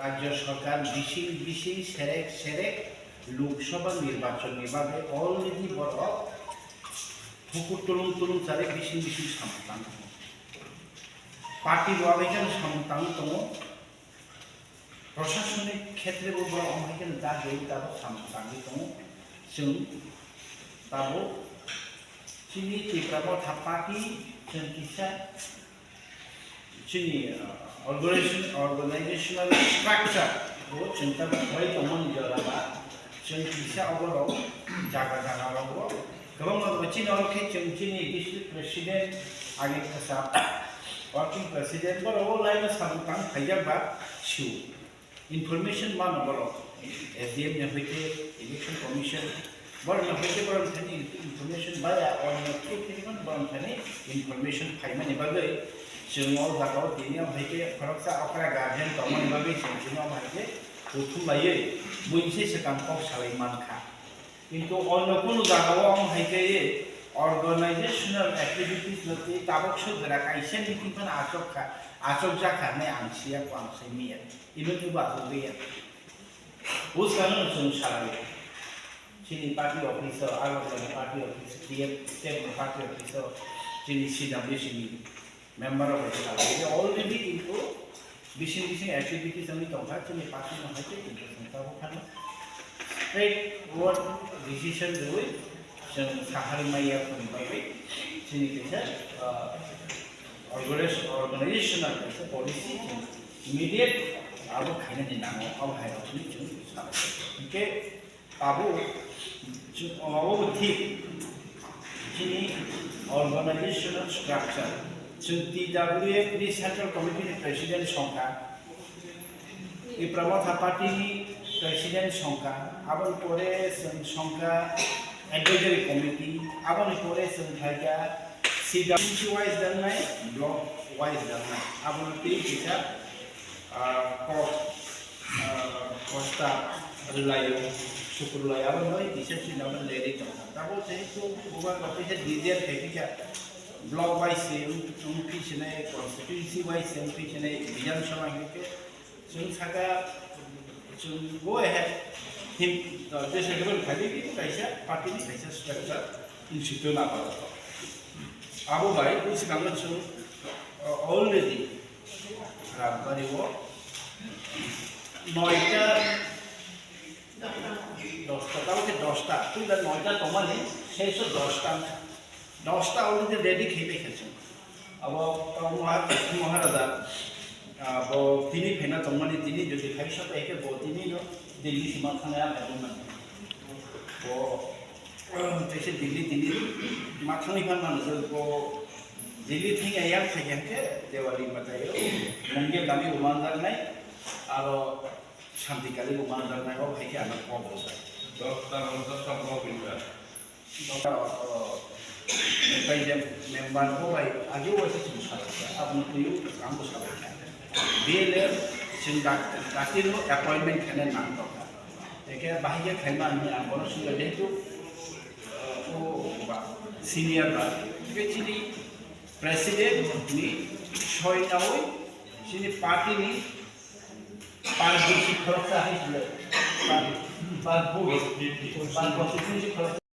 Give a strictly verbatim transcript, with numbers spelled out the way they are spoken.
Rajya sarkar bising bising serek serek Lok Sabha nirbachon ni bagwi already borok hukur tulung tulung chari bising bising samung tang tongo. Party rwgwi khe samung tangwi tongo. Prashasonik khetre bo borok wng hai khe da dei da bo samung tangwi tongo. Chwng tabuk chini Tipra Motha Party chwng kisa chini, uh, organization, organizational structure bo chwng tabuk khlai tongmani jora ba chwng kisa oborok jaga jaga rogo kwbangma chini oro khe chwng chini district president age kasa working president borok o line o samung tang khaijak ba sio. Information mano borok, S D M ni hoite, Election Commission, borok ni hoite borok thani information baya, or no through tini man borok thani information phaimani bagwi, chwng o jaga o tini o hoite khoroksa okra guardian tongmani bagwi chwng tini o hoite kuthum laiwi, buini se swkang kok salai mankha. Kintu onno kunu jagao wng hai khe organizational activities no tei tabuk sojra kaisa meeting phano achok kha, achok jak kha hinwi ang siya ko ang sai miya. Even tubo achok liya. Buskang no chwng salai. Chini party office o, Agartala ni party office, T F, state ni party office o, chini C W C ni member rok bai khe already kintu bising bising activities wngwi tongkha, chini party no hai khe kintu chwng tabuk phano straight forward decision rwui chwng sahari maya phone bagwi chini kaisa, ah, organis-, organizational kaisa policy chwng immediate abo khainani nango, abo hai rok chini chwng salai. Hinkhe Abo, abo thik chini organizational structure. Chwng T W F ni Central Committee ni President songkha, Tipra Motha Party ni President songkha, aboni pore chwng songkha Advisory Committee, aboni pore chwng phaikha C W C wise dangnai, block wise dangnai, abono tei kisa, ah, kok, ah, kosta rwlaio, sukurlaio, abo noi kisa chini abo ready tongkha. Tabuk jehetu bubagra kisa detail khe kisa block wise se wng, wng phi sinai, constituency wise se wng phi sinai, Bidhan Sabha hinkhe chwng saka, chwng go ahead, him, uh, je secretary khaidi, kintu kaisa party ni kaisa structure institute na paro. Abo bai, bwskango chwng, uh, already Rajbari o noita, dosta, tamo khe dosta, puila noita tongmani, seiso dosta wngkha. Dosta already ready khe bai kha chwng. Abo, abo Maha-, Maharaja, ah, bo tini phaina tongmani, tini jodi phai sokha khe bo tini no Delhi sima thangya phai mani. Bo, ah, teise Delhi tini ma thangwi phan mani, bo Delhi thangya yang phai khe Diwali batai o mungge dami bo manjaknai, aro Shanti Kali bo manjaknai, o hai khe ano kok bo sai. Dosta, dosta bo binda. Tei je member bo bai age waisa chwng salai kha, abono twiwi ang bo salai kha. Bele chwng dak-, dakti no appointment khaina nang tongkha. Eke bahai khe khaima hinwi ang bono swngkha, jehetu, uh, o ba senior ba. Eke chini president ni soi naui chini party ni Par busi khoroksa hai sile. Par, par bu-, par constituency khoroksa.